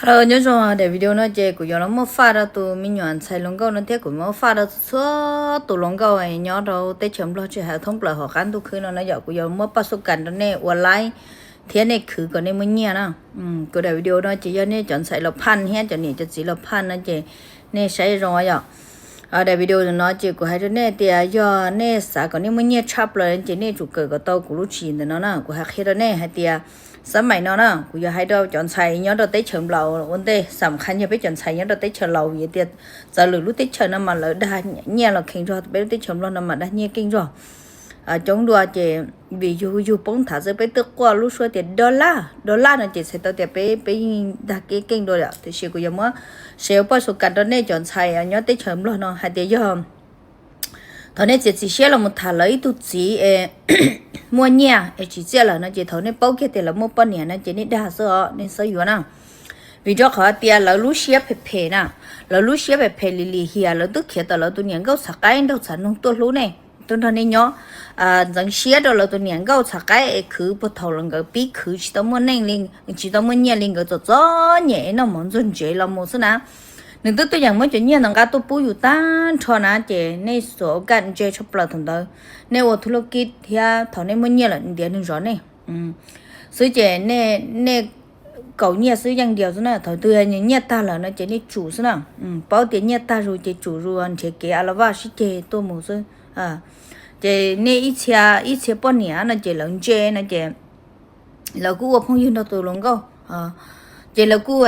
Hello, nyob zoo, daim video no ces kuv yuav los muab faj rau tus me nyuam ntxhais hluas nkauj no thiab kuv muab faj rau txhua tus hluas nkauj nyob rau teb chaws Nplog tsis hais thoob plaws hauv qab ntuj khwb no no yom. Kuv yuav muab paj xub kas rau nej ua laib thiab nej khwv kom nej muaj nyiaj na. Kuv daim video no ces yog nej cov ntxhais los phaj thiab cov niam cov txiv los phaj no ces nej saib zoo yom. Daim video no ces kuv hais rau nej tias yog nej xav kom nej muaj nyiaj tshaj plaws ces nej tsum kawm kom tau kuv lub tswv yim ntawm no na. Kuv hais qhia rau nej hais tias xab maim no na kuv yuav hais rau cov ntxhais nyob rau teb chaws Nplog ua ntej, xam khas yog peb cov ntxhais nyob rau teb chaws Laus vim tias txawv lwm lub teb chaws no mas lawv dag nyiaj los kheev zog, peb lub teb chaws Nplog no mas dag nyiaj keej zog. Coob dua ces vim yus yug poob nthav xwb peb twb quaj lub suab tias dollar dollar no ces txhais tau tias peb peb yeej dag keej keej dua lawm. Tiam sis kuv yuav muab share ua paj xub kas rau nej cov ntxhais nyob teb chaws Nplog no hais tias yog thaum nej txiav txim siab los mus tham lawv ib tug txiv es muaj nyiaj es tsis txiaj lawm no ces thaum nej paub kiag tias lawv muaj poj niam no ces nej dag xwb os, nej txhob yuav na. Vim rau qhov tias lawv lub siab phem phem na, lawv lub siab phem phem lim lim hiam, lawv twb khiav tawm lawv tus niam nkauj txhav qaib nraug txhav noog tuaj hlub nej, tuaj nrog nej nyob, ntxeev siab rau lawv tus niam nkauj txhav qaib es khwv puag thaum los nkawd pib khwv tsis tau muaj neej li, tsis tau muaj nyiaj li, nkawd txom txom nyem es noj mov ntxuag ntsev los mus xwb na. Nws twb tuaj yeem muab cov nyiaj ntawd nqa tuaj pub yus tag nrho na ces nej xuas ua kaj ntse tshaj plaws thaum ntawd. Nej ua thub lub kib thiab thaum nej muaj nyiaj lawm ntiav nws zov nej xwb ces nej kaum nyiaj xwb yeej ntiav xwb na. Thaum twg nyiaj tag lawm no ces nej tsum xwb na. Paub tias nyiaj tag zus ces tsum zus nrhiav kev a la vaj sib ceg tuaj mus xwb. Ces nej ib txhia ib txhia poj niam no ces lawv ntse no ces lawv kuj ua phooj ywg nrog tus hluas nkauj, ces lawv kuj,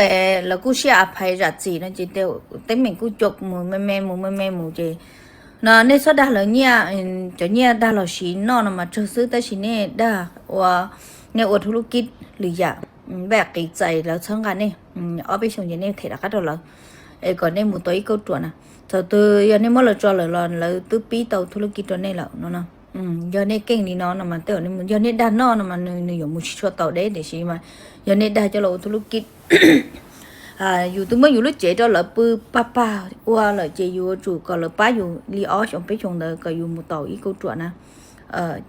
lawv kuj sib a phais zam txim no ces teeb meem kuj co mus me me mus me me mus ces no nej txhob dag lawv nyiaj, cov nyiaj dag los sis noj no mas tsawg xwb tab sis nej dag ua, nej ua thub lub kib lwm yam, vaj qiv txais lawv txhawb nqa nej ob peb xyoos ces nej them rov qab rau lawv es kom nej mus tau ib kauj ruam na. Thaum twg yog nej muab lawv tso lawm los lawv twb pib tau thub lub kib rau nej lawm no. Yog nej keej li no no mas tej zaum yog nej dag noj no mas nws yuav mus tsis tshua tau deb tiam sis mas yog nej dag coj los ua thub lub kib, yus twb muab yus lub cev rau lawv pw pag pag ua lawm ces yus yuav tsum kom lawv pab yus li ob xyoos peb xyoos ntawd kom yus mus tau ib kauj ruam na.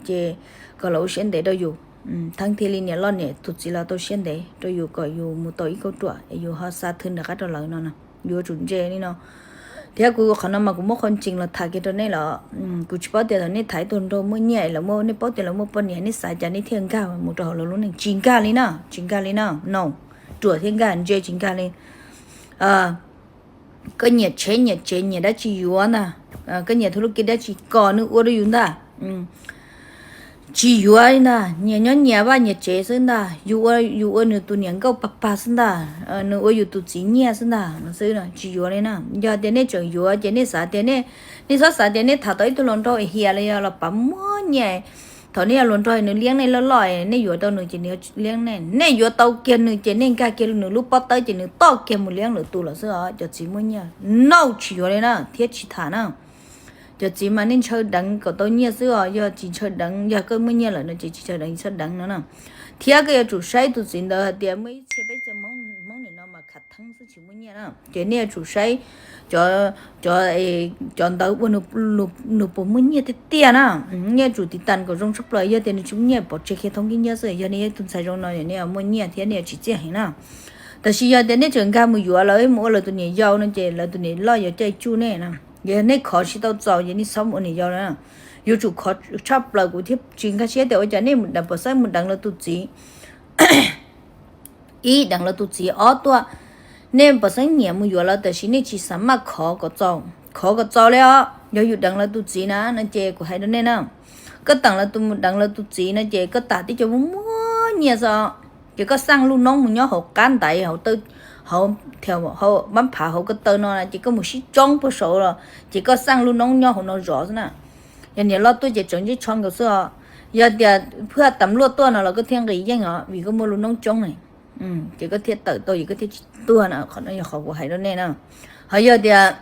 Ces kom lawv ua siab ntev rau yus, theeb thiaj li niam loj niam tus txiv los tau siab ntev rau yus kom yus mus tau ib kauj ruam es yus ho xa thw nram qab rau lawv no. Yuav tsum ntse li no. Thiab kuv qhov no mas kuv muab qhov tseeb los tham kiag rau nej los kuv tsis paub tias thaum nej tham ib tug nraug muaj nyiaj es lawv muaj, nej paub tias lawv muaj poj niam nej xav cas nej thiaj nkag mus rau hauv lawv lub neej. Tsis nkag li na, tsis nkag li na, no. Ruam thiaj nkag, ntse tsis nkag li. Koj nyiam tsheb nyiam tsev nyiam dab tsi yuav ntag, koj nyiam thub lub kib dab tsi kom nws ua rau yus ntag. Tsis yuav li ntag, nyias nyob nyias vaj nyias tsev xwb ntag, yus ua, yus ua nws tus niam nkauj pag pag xwb ntag, nws ua yus tus txiv nyiaj xwb ntag no xwb, tsis yuav li na. Yog tias nej tseem yuav ces nej xav tias, nej txhob xav tias nej tham tau ib tug hluas nraug hiam los yog los pav muaj nyiaj, thaum nej yog hluas nraug nws liab nej loj loj, nej yuav tau nws ces nws liab nej, nej yuav tau kiag nws ces nej nkag kiag nws lub pob tawb ces nws toj kiag mus liab lwm tus lawm xwb os cov txiv muaj nyiaj. No tsis yuav li na thiab tsis tham na. Cov txiv mas nej ntshaw deev kom tau nyiaj xwb os, yog tsis ntshaw deev, yog koj muaj nyiaj lawm no ces tsis ntshaw deev, txhob deev no na. Thiab koj yuav tsum saib tus txiv ntawd hais tias muaj ib txhia peb cov Hmoob, Hmoob nim no mas khav theeb xwb tsis muaj nyiaj na, ces nej yuav tsum saib cov, cov ntawd ua nws puas muaj nyiaj tiag tiag na. Nej yuav tsum tiv tas kom zoo tshaj plaws, yog tias nws tsis muaj nyiaj pov tseg kiag thoob kib nyiab xwb, yog nej yog ib tug ntxhais zoo no nej yuav muaj nyiaj thiab nej yuav tsim txiaj heev na. Tab sis yog tias nej tseem nkag mus yuav lawv mus ua lawv tus niam yau no ces lawv tus niam loj yuav caij tsuj nej na. Yog nej khov tsis tau txaus ces nej txhob mus ua niam yau na. Yuav tsum khov tshaj plaws kuv thiaj tsis nkag siab tias ua cas nej pom xeeb mus deev lawv tus txiv. Ib, deev lawv tus txiv. Ob, tuaj nej pom xeeb nyiam mus yuav lawv tab sis nej tsis xav maj khov kom txaus, khov kom txaus li os. Yog yus deev lawv tus txiv na no ces kuv hais rau nej na, koj teem lawv tus, deev lawv tus txiv no ces koj tam tib co muaj muaj nyiaj xwb os. Ces koj xaj lub noob mus nyob hauv qab ntaiv, hauv, hauv, hauv mab phav hauv ko taw no ces koj mus sib tsoob puag saud los ces koj xaj lub noob nyob hauv no zov xwb na. Yog niam loj tuaj ces tseev ntsej tsho nkaus xwb os. Yog tias phwj tam luaj tuaj no los koj thiaj nqis yeej os vim koj muaj lub noob coob ne. Ces koj thiaj tawm tau, ces koj thiaj tsis tuag na. Qhov no yog qhov kuv hais rau nej na. Ho yog tias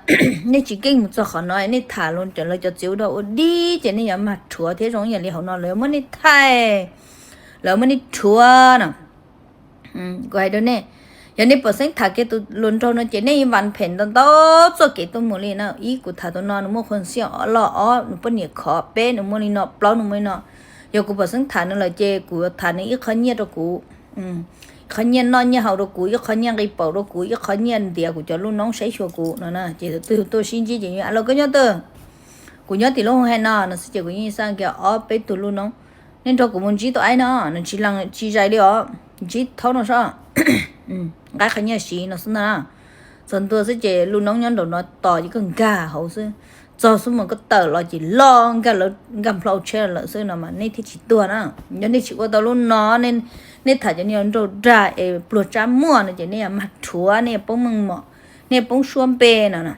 nej tsis keej mus txog qhov no, nej tham lawv cov txiv ua dog ua dig ces nej yuav mag rhuav thiab zoo ib yam li hauv no lawv yuav muab nej thaij, lawv muab nej rhuav na. Kuv hais rau nej, yog nej pom xeeb tham kiag tus hluas nraug no ces nej vas phem ntau ntau txoj kev tuaj mus li na. Ib, kuv tham tus no nws muaj qhua xiab loj, ob, nws poj niam khov, peb, nws muaj li no, plaub, nws muaj li no. Yog kuv pom xeeb tham nws lawm ces kuv tham nws ib qho nyiaj rau kuv. qhov nyiaj noj nyiaj haus rau kuv, ib qho nyiaj nqi paum rau kuv, ib qho nyiaj ntiav kuv cov lub noob saib xyuas kuv no na. Ces tus twg tuaj sib ntsib ces, Los koj nyob twg? Kuv nyob tim lub hoob hais no no xwb ces kuv yeej xaj kiag ob peb tug lub noob. Nej nrog kuv mus ntsib tus aib no, nws tsis lees tsis zais li os, ntsib thaub no soj, nqa qhov nyiaj siv no xwb ntag. Txog ntua xwb ces lub noob nyob nraum no tos ces koj nkag hauv xwb. Txog xwb mas koj tawm los ces loj nkag nplhau tsheb lawm xwb no mas nej thiaj tsis tuag na. Yog nej tsis ua tau lub no, nej tham cov niag nraug dag es pluag tsab muaj no ces nej yuav mag rhuav, nej yuav poob meej mom, nej yuav poob suab npe no.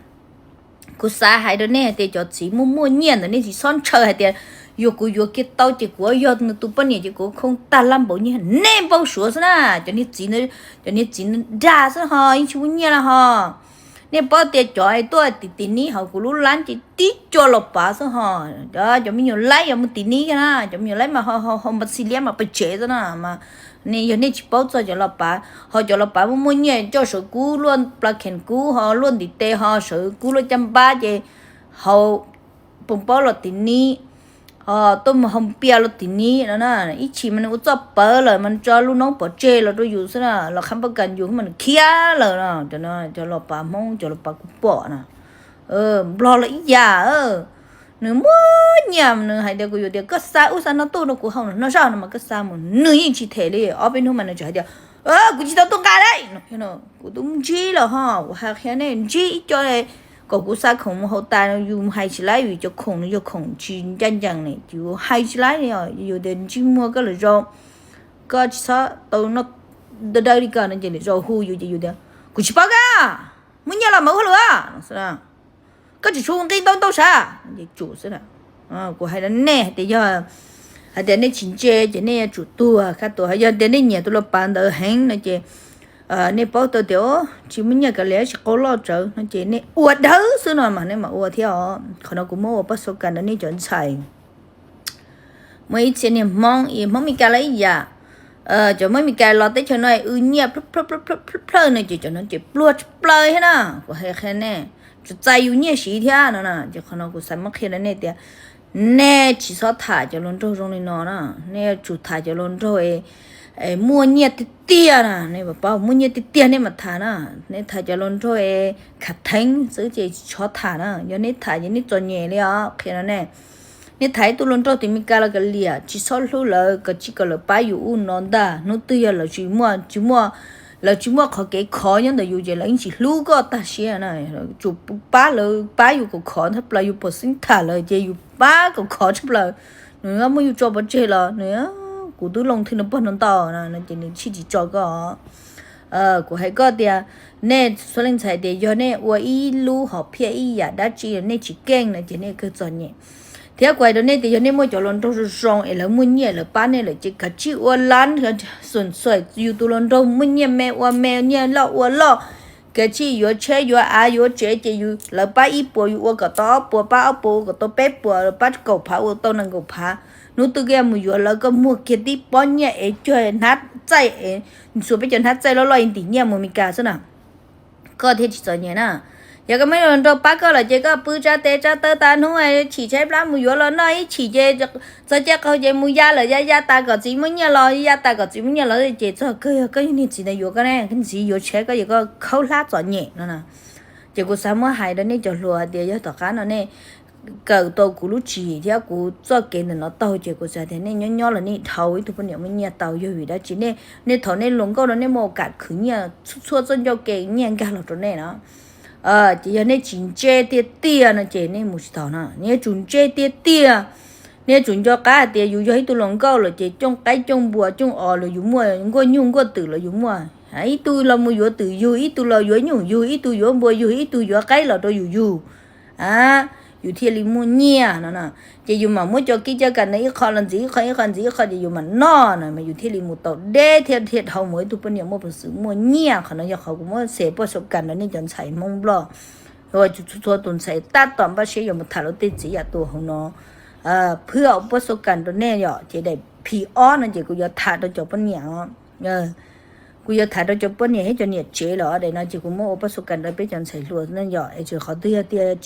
Kuv xav hais rau nej hais tias cov txiv muaj muaj nyiaj ntawd nej tsis txhob ntshaw hais tias yog kuv yuav kiag tau ces kuv yog nws tus poj niam ces kuv khoo tag lab npaum nyiaj. Nej npau suav xwb na. Cov niag txiv, cov niag txiv dag xwb ho, yeej tsis muaj nyiaj li ho. Nej paub tias cov tuaj tim tim nib hauv kuv lub lab ces tib co los pav xwb ho. Cov me nyuam laib yuav mus tim nib na, cov me nyuam laib mas ho npa xi liab mas pes tsev xwb na. Yog nej tsis paub txog cov los pav, ho cov los pav muaj muaj nyiaj coj sawv kub luaj pla kheem kub ho luaj ntiv tes ho sawv kub luaj caj npab ces haus poos paub los tim nib, ho tuaj mus haus pias los tim nib no na. Ib chim mas nws ua txoj pawv lawm mas nws tso lub noob pov tseg los rau yus xwb na, los khab pab kas yus mas nws khiav lawm no. Cov los pav Hmoob, cov los pav kuv pom na, Nplog los ib yam, nws muaj nyiaj nws hais tias kuv yuav tias koj xa ub xa no tuaj rau kuv haus no zoj no mas koj xa mus nws yeej tsis them li. Ob peb hnub mas nws tseem hais tias kuv tsis tau tuaj nqa li no. Kuv twb ntsib los ho, kuv hais qhia nej ntsib ib co kom kuv xa khoom mus haus tas yus hais tsis laib, vim cov khoom no yog khoom tsis ncaj ncees ne, yus hais tsis laib li. Yus tias ntsej muag koj lawm zaus, koj tsis txhob tau noj dawb dawb li ko no ces lwm zaus hu yus ces yus tias kuv tsis paub koj, muaj nyiaj los mas ua hauj lwm no xwb. Koj tsis tshua nqi ntau ntau sav, ces tsum xwb. Kuv hais rau nej hais tias yog hais tias nej tsis ntse ces nej yuav tsum tuag kaj tuag. Yog tias nej nyiam tus los pav ntawd heev no ces nej paub tau tias tsis muaj nyiaj kav liam tsis qaug loj tsawv no ces nej ua dawb xwb no mas nej mam ua thiab os. Qhov no kuv muab ua paj xo kas rau nej cov ntxhais muaj ib txhia niag Hmoob, Hmoob Mes Kas los ib yam. Cov Hmoob Mes Kas los teb chaws no w nyiaj plhawj no ces cov no ces pluag tshaj plaws thiab na. Kuv hais qhia nej, tsuas txais yus nyiaj siv thiab no. Ces qhov no kuv xav muab qhia rau nej tias nej tsis txhob tham cov hluas nraug zoo li no na. Nej yuav tsum tham cov hluas nraug muaj nyiaj tiag tiag na, nej paub muaj nyiaj tiag tiag nej mam tham na. Nej tham cov hluas nraug khav theeb xwb ces tsis txhob tham na. Yog nej tham ces nej txom nyem li os, qhia rau nej. Nej tham ib tug hluas nraug tim Mes Kas los kav liam, tsis txhob hlub lawv, kav tsij kom lawv pab yus ub no ntag. Hnub twg yog lawv tsis muaj, tsis muaj, lawv tsis muaj qhov kev khov nyob ntawm yus ces lawv yeej tsis hlub koj tag siab na. Tsum pab lawv, pab yus kom khov tshaj plaws, yus puas xeeb tham lawv ces yus pab kom khov tshaj plaws. Nws muab yus tso pov tseg los nws, kuv twb loo thwj no pog no ntau no ces nws thiaj tsis tso koj. Kuv hais koj tias nej txhua leej txhais tias yog nej ua ib lub hom phiaj ib yam dab tsi nej tsis keej no ces nej kawg txom nyem. Thiab kuv hais rau nej tias yog nej muaj cov hluas nraug zoo zoo es lawv muaj nyiaj lawv pab nej lawm ces kav tsij ua lab xum xuam yus tus hluas nraug muaj nyiaj me ua me, nyiaj loj ua loj. Kav tsij yuav tsheb yuav av yuav tsev ces lawv pab ib puas yus ua kom tau ob puas, pab ob puas ua kom tau peb puas, pab kaum phav ua tau nees nkaum phav. Hnub twg koj mus yuav lawv koj muag kiag tib pob nyiaj es cuag hnab txaij es xuas peb cov hnab txaij loj loj ntim nyiaj mus Mes Kas xwb na. Koj thiaj tsis txom nyem na. Yog koj muaj hluas nraug pab koj lawm ces koj pw tsa tes tsa taw tas hnub, chim tshaib plab mus yuav los noj ib chim ces txog caij qaug ces mus ya lawm, ya ya tas kom txiv muaj nyiaj los, ya tas kom txiv muaj nyiaj los ces txog kawg yog koj yog niag txiv ntawd yuav koj ne, koj txiv yuav tsheb koj, yog koj khaub hlab txom nyem no na. Ces kuv xav muab hais rau nej cov hluas hais tias yog tom qab no nej kawm tau kuv lub tswv yim thiab kuv txoj kev ntawm no taug ces kuv xav tias nej nyob nyob los nej dhau ib tug poj niam muaj nyiaj tau yog vim dab tsi? Nej thaum nej hluas nkauj no nej muaj kam khwv nyiaj txhua txhua txoj ncauj kev nyiaj nkag los rau nej na. Ces yog nej tsis ntse tiag tiag no ces nej mus tsis tau na. Nej yuav tsum ntse tiag tiag, nej yuav tsum nco qab hais tias yus yog ib tug hluas nkauj lawm ces cooj qaib cooj npua cooj os los yus muaj, nkuaj nyuj nkuaj twm los yus muaj. Ib tug los mus yuav twm yug, ib tug los yuav nyuj yug, ib tug yuav npua yug, ib tug yuav qaib los rau yus yug, yus thiaj li muaj nyiaj no na. Ces yus mam muab cov kib coj kam ntawd ib qho los ntxiv ib qho, ib qho ntxiv ib qho ces yus mam noj na mas yus thiaj li mus tau deb thiab thiaj dhau mus ib tug poj niam muaj peev xwm muaj nyiaj. Qhov no yog qhov kuv muab xes paj xo kas rau nej cov ntxhais Hmoob Nplog, txhua txhua tus ntxhais tab tom npaj siab yuav mus tham lawv tej txiv yam tus hauv no. Phwb ua paj xo kas rau nej yom, ces daim phim ob no ces kuv yuav tham rau cov poj niam os. Kuv yuav tham rau cov poj niam thiab cov niam tsev los daim no ces kuv muab ua paj xo kas rau peb cov ntxhais hluas ne yom, es tsis qhov twg yog tias